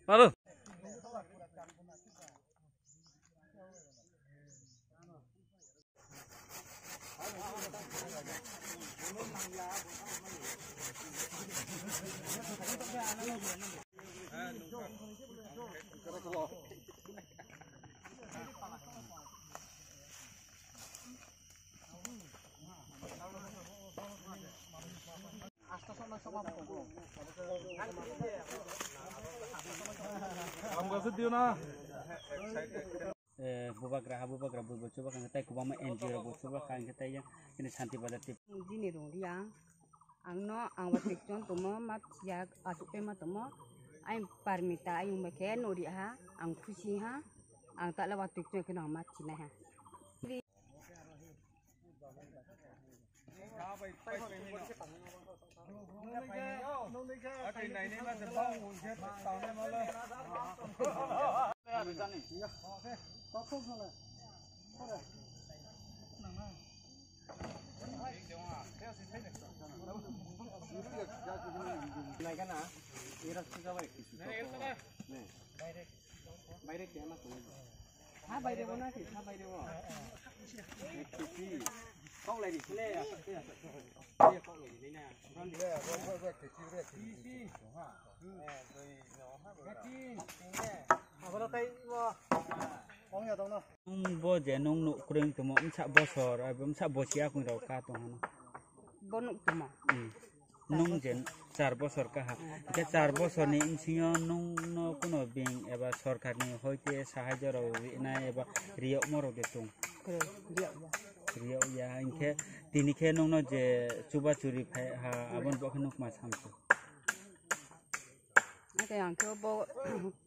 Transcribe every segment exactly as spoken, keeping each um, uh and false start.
Alo. Eh, bubagra ha, bubagra bui bo chuba kha, tai kubama N G O rok bo chuba kha, hingke tai yang kini Santi Bazar tip. Jini rong riya, ang no, ang watui chon tomo, ma thiya, asuk pe ma tomo, ai parmita, ai umba khe no ri ha, ang khusi ha, ang ta le watui chon khe no ma thinai ha. Baire kema tong. Ha baire bo na ki, ha baire bo. Ek kg. Kok lai di sile. Kok lai di na. Abo no tai bo. Kong ya tong no. Nwng bo je nwng nuk kwrwng tongmo, msa bosor, abo msa bosi akung rok ka tong hano. Bo nuk tongmo. Hmm. Nwng je char bosor kaha. Hwnkhe char bosorni bisingo nwng no kuno bank eba sorkarni hoite sahajyo rok rinai eba riyokmo rok de tong? Kwrwi, riyokya. Riyokya, hwnkhe tini khe nwngno je chuba churi phai ha, aboni bo khe nwng ma samsuk. Ate ang khe bo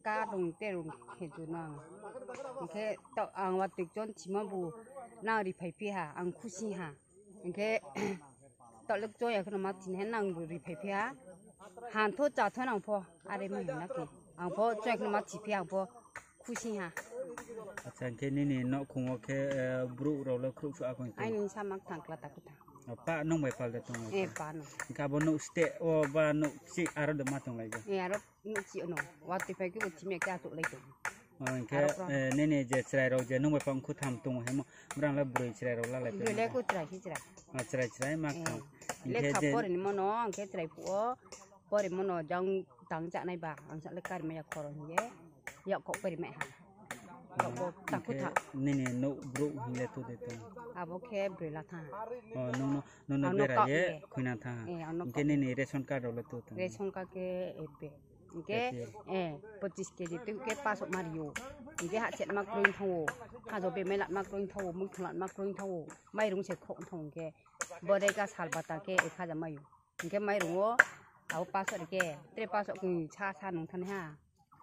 ka rung te rung khe juno ang. Hwnkhe to ang watui chon chima bu nang ri phai phi ha, ang khusi ha. Hwnkhe tolok choya kheno ma thin he nang ri phai phi ha. Han tho cha tho nang pho, are ma hina khe. Ang pho choya kheno ma thi phi ang pho khusi ha. Acha, hwnkhe nini nok khungo khe, eh, bru rok le khuruk su akon. Aini sama thang kla ta kutha. Pa nwng bai pal da tong. Eh, pa no. Hwnkhe abo nuk ste o ba nuk si aro de ma tong lai. Eh, aro nuk si no. Watui phai khe bo thimi khe atuk lai tong. Oh, hwnkhe, eh, nini je chwrai rok je nwng bai pang khu tham tongo hemo, brang le bwrwi chwrai rok lalai. Bwrwi le ku chwrai si chwrai. Ah, chwrai chwrai ma kham. Hwnkhe lekha je pori ni mono, hwnkhe chwrai phuo, pori mono jang tang chanai ba, ang sa le kari maya khoro hinye, yak kok pori mai ha. Yak kok ta khu tha. Nini nuk bru hinle tu de tong. Abo khe bwrwi la tha. Oh, nwng no, nwng no bera ye khuina tha. Eh, ang no hwnkhe nini ration card rok le tu tong. Ration card khe epe. Hingke, eh, pochis kg twi khe paso ma rio. Hingke ha chet ma kroi thango. Hajo bemai lat ma kroi thango, mui thong lat ma kroi thango. Mairung se khok thango hingke. Bo rega sal bata khe ek hajar mayo. Hingke mairung o abo paso rike. Tre paso khe sa sa nung thani ha.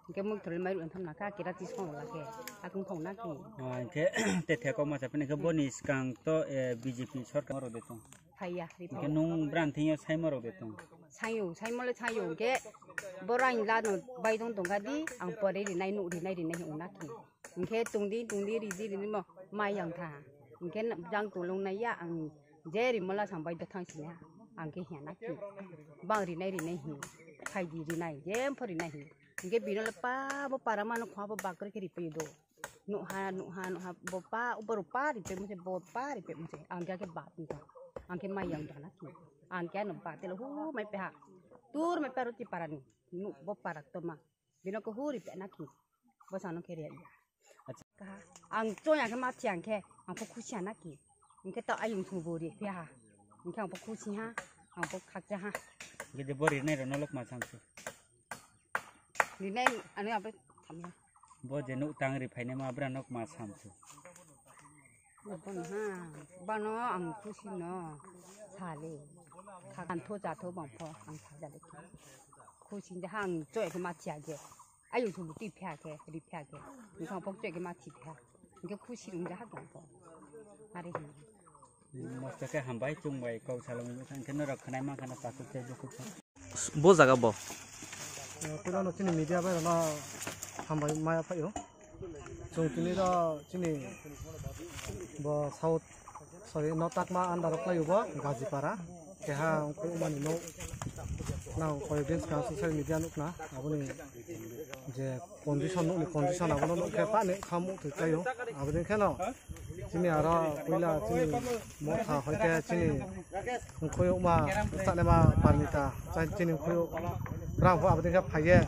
Hingke mui thong mairung tham na kha kera tis khong la khe. Akung thong na ki. Ah, hingke te theko ma chapni khe boni skang to, eh, B J P sorkar oro de tong. Phaiya, ri phaiya. Hingke nwng bran thingyo saimo rok de tong. Sayo, saimo le sayo, hingke borang la no baidong tongkha di, ang pore rinai nuk rinai rinai hwnna khe. Hingke tongdi, tongdi, ridi, ridi mo mai yang tha. Hingke jang tolong nai ya, ang je rimo la sang baidok thang sini ha. Ang khe hiya na khe. Bang rinai, rinai hi. Phaidi rinai, jempho rinai hi. Hingke bino le pa bo para mano khwa bo bakre khe ripai do. Nuha, nuha, nuha, bo pa, bo ro pa ripe mose, bo pa ripe mose. Ang khe ba tong. Ang khe mai yang dana ki. Ang khe no ba telo hu mai pe ha. Tur mai pe ro ti para ni. Nu bo para to ma. Bino ko hu ripe na ki. Bo sano khe ria. Acha. Ka ha. Ang cho ya khe ma chi ang khe. Ang pho khusi na ki. Ang khe to ayung thu bo ri pe ha. Ang khe ang pho khusi ha. Ang pho khakcha ha. Gede bo ri nai ro no lok ma chang se. Rinai ani abe thamya. Bo je nuk tang ri phainai ma bra nuk ma samsu. Bano ha, bano ang khusi no sale. Khan tho cha tho bang pho ang thajale. Khusi ja hang choi khe ma chia je. Ayu thulu ti phya khe, ri phya khe. Nkhang pok choi khe ma thi phya. Hingke khusi rung ja ha bang pho. Are hi. Mosto khe hambai chwng bai kok salong wngkha, hwnkhe norok khwnai mankha na takhuk tei bukhuk khe. Bo jaga bo. Puila no chini media bai rano hambai maya phaio. Chwng tini ro chini bo South Sorry, no takma under o khlai ubo Gajipara. Keha wngkhe umani no nang koi bench ka social media nukna aboni je condition nukni condition abono nukhe pani khamuk thwi kaio. Aboni kheno chini aro puila chini motha hoite chini wngkhe uma chanema parmita chini wngkhe rang pho aboni khe phaiye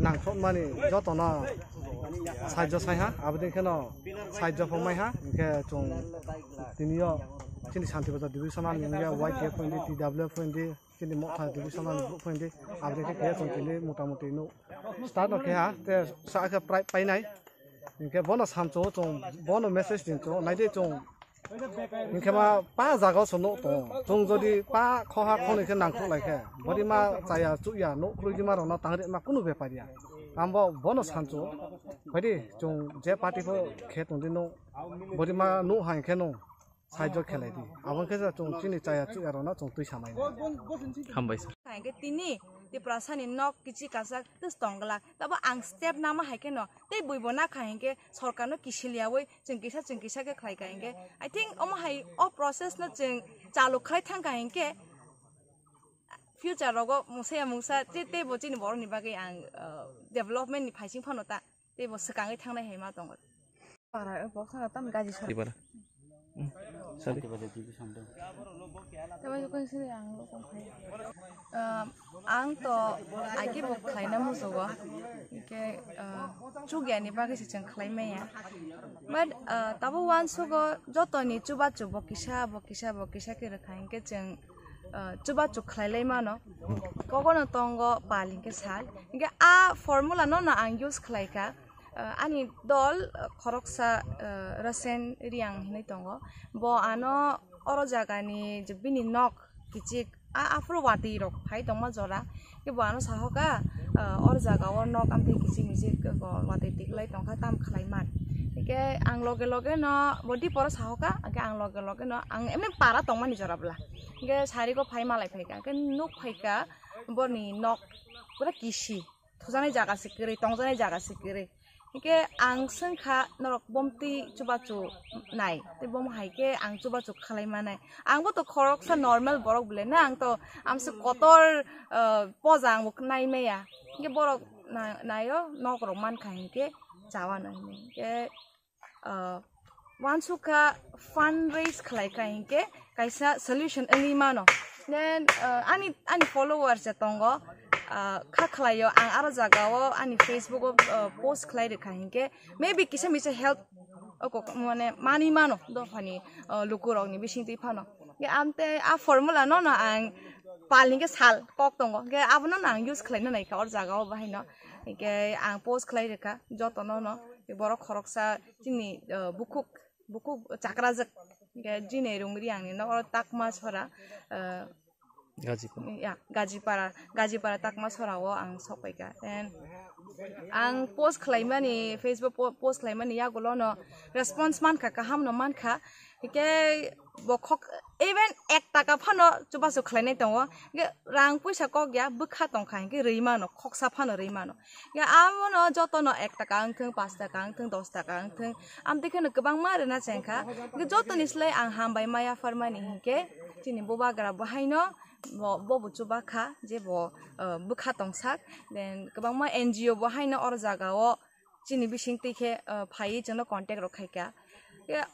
nangthokmani jotono sahajyo saiha aboni kheno sahajyo phongmaiha hingkhe chwng tiniyo chini Santi Bazar divisional ni wngya Y T F phoindi, T W F phoindi, chini Motha divisional ni group phoindi, aboni khe khe chwng tini motamuti no start no khe ha, te sa khe prize painai. Hingkhe bono samchung chwng, bono message din chwng, naidi chwng. Hingkhe ma pa jaga o sono tongo. Chwng jodi pa khoha khoni khe nangkhuk lai khe, bodi ma chaya chuya no khului di ma rok no tangri ma kunu bepar ya. Ambo bono samchung. Phaidi chwng je party pho khe tongdi no, bodi ma no hai khe no. Sahajyo khelai di. Aboni khe chwng chini chaya chuya rok no chwng twi samai. Hambai sir. Hai khe tini Tiprasa ni nok kichi kasak tus tong glak. Tabo ang step nama hai khe no tei bui bo na kha hinkhe sorkar no kisil yawi chwng kisa chwng kisa khe khlai kha hinkhe. I think omo hai o process no chwng chalu khlai thang kha hinkhe future rogo mungsa ya mungsa te tei bo chini borok ni bagwi ang, uh, development ni phaising phano ta tei bo swkangwi thangnai hai ma tongo. Para, eh, boksa tam gaji sar. Di bara. Hmm. Sorry. Tama jukun sini ang lokong khai. Um, ang to agi bo khlaina musugo. Ke, uh, chugya ni bagwi se chwng khlai maya. But, uh, tabo wansugo joto ni chuba chubo kisa, bo kisa, bo kisa khe rwkha hinkhe chwng, uh, chuba chuk khlai lai mano. Kogono tongo pal hinkhe sal. Hinkhe a formula no no ang use khlai kha. Uh, ani dol, uh, khoroksa, uh, Rasen Riang hinwi tongo. Bo ano oro jagani je bini nok kichik a, aphuru watwi rok phai tongma jora. Ke bo ano sahoka, uh, oro jaga o nok amtwi kichik michik ko watwi tiklai tongkha tam khlai man. Ke ang loge loge no bo diporo sahoka, ke ang loge loge no ang emni para tongmani jora bwla. Ke sari ko phai malai phaika, ke nuk phaika boni nok pura kisi. Thujaknai jaga se kwrwi, tongjaknai jaga se kwrwi. Hingke ang swngkha norok bomtwi chubachu nai, tei bom hai khe ang chubachu khlai manai. Ang bo to khoroksa normal borok bwle na, ang to amse kotor, ah, poja ang bo nai maya. Hingke borok na-, naio nok rok mankha hingke chawa nai hingke. Ah, wansukha fundraise khlai kha hinkhe kaisa solution wngwi mano. Then, ah, ani, ani followers je tongo, ah, kha khlaio ang aro jagao ani Facebook o, ah, post khlai rwkha hinkhe maybe kisa misa help oko mane manwi mano dophani, ah, lukurokni bisingtwi phano. Hingke amte a formula no no ang pal hingke sal kok tongo. Hingke abono no ang use khlaina naikha or jagao bahaino. Hingke ang post khlai rwkha jotono no. Borok khoroksa chini, ah, bukhuk, bukhuk chakrajak. Hingke jini rungri ang ni no oro takma sora, ah, Gajipara. Ya, Gajipara, Gajipara takma sora o ang sokpaikha. Then ang post khlaimani, Facebook po-, post khlaimani yagulo no response mankha, kaham no mankha. Hingke bo khok, even ek taka phano chubachu khlainai tongo. Hingke rang puisa kok ya, bwkha tongkha hingke rwi mano, khoksa phano rwi mano. Hingke abono jotono ek taka wngthung, pash taka wngthung, dos taka wngthung, amtwi kheno kwbangma rwna chengkha. Hingke jotoni slai ang hambai maya pharmani hingke chini bubagra bahaino bo, bobo chubakha je bo, ah, bwkha tongsak. Then kwbangma N G O bahaino oro jagao chini bisingtwi khe, ah, phaiwi chwngno contact rok khaikha. Hingke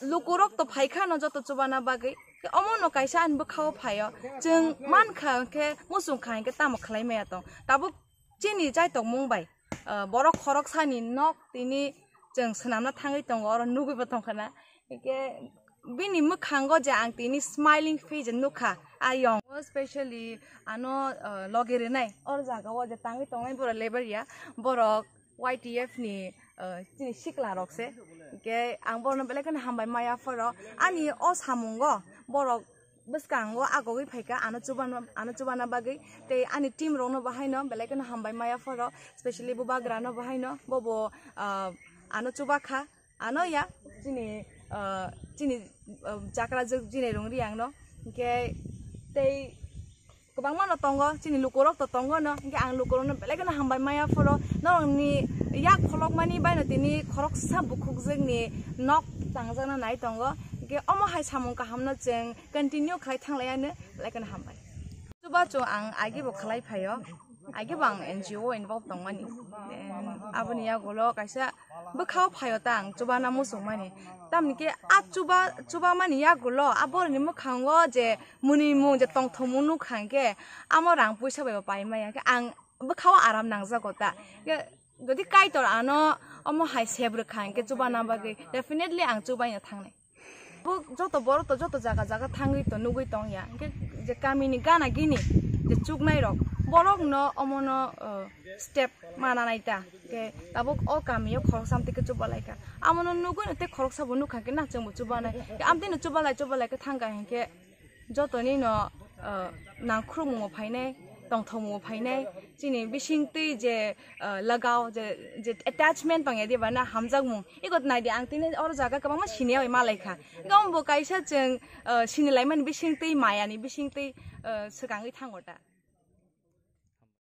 lukurok to phaikha no joto chubana bagwi. Omo no kaisa ani bwkhao phaio. Chwng mankha khe muchungkha hinkhe tamo khlai maya tong. Tabuk chini chaitokmung bai, ah, borok khoroksani nok tini chwng swnamna thangwi tongo, oro nugwi bo tongkha na. Hinkhe bini mwkhango je ang tini smiling face nukha, ayong. Specially ano, ah, loge rwnai, oro jagao je tangwi tongnai borok lebar ya, borok Y T F ni, ah, chini sikla rok se. Hingke ang borokno belai kheno hambai maya phoro. Ani o samungo borok bwskango agogwi phaikha ano chubana, ano chubana bagwi. Tei ani team rokno bahaino belai kheno hambai maya phoro. Specially bubagrano bahaino, bobo, ah, ano chubakha. Ano ya, chini, ah, chini, ah, chakrajwk jinai rung riang no. Hingke tei kwbangma no tongo, chini lukurok to tongo no. Hingke ang lukurokno belai kheno hambai maya phoro. Norokni yak pholokmani baino tini khoroksa bukhukjwkni nok tangjakna nai tongo. Ke omo hai samung kahamno chwng continue khlai thanglaiyano, belai kheno hambai. Chuba chwng ang agi bo khlai phaio, agi bo ang N G O involve tongmani. Then aboni yagulo kaisa bwkhao phaio ta ang chubana muchungmani. Tamni khe a chuba, chubamani yagulo a borokni mwkhango je mwnwimung je tongthokmung nukha hwnkhe amo rang puisa bai bo paimaya. Khe ang bwkhao aram nangjago ta. Khe jodi Kaitor ano omo hai sep rwkha hwnkhe chubana bagwi definitely ang chubaino thangnai. Bo joto borok to joto jaga jaga thangwi to nugwi tongya. Hwnkhe je kamini gana gini je chuknai rok, borokno omono, uh, step mana nai ta. Hwnkhe tabuk o kamio khoroksa amtwi khe chubalai kha. Amono nugwino tei khoroksa bo nukha hwnkhe na chwngbo chubanai. Hwnkhe amtwino chubalai chubalai khe thangkha hwnkhe jotoni no, uh, nangkhrumungo phainai, tongthokmungo phainai, chini bisingtwi je, uh, lagao, je, je attachment tongya diba na hamjakmung. Iko naidi ang tini oro jaga kwbangma siniya bai malai kha. Hwnkhe omo bo kaisa chwng, uh, sinilaimani bisingtwi mayani bisingtwi, uh, swkangwi thango ta.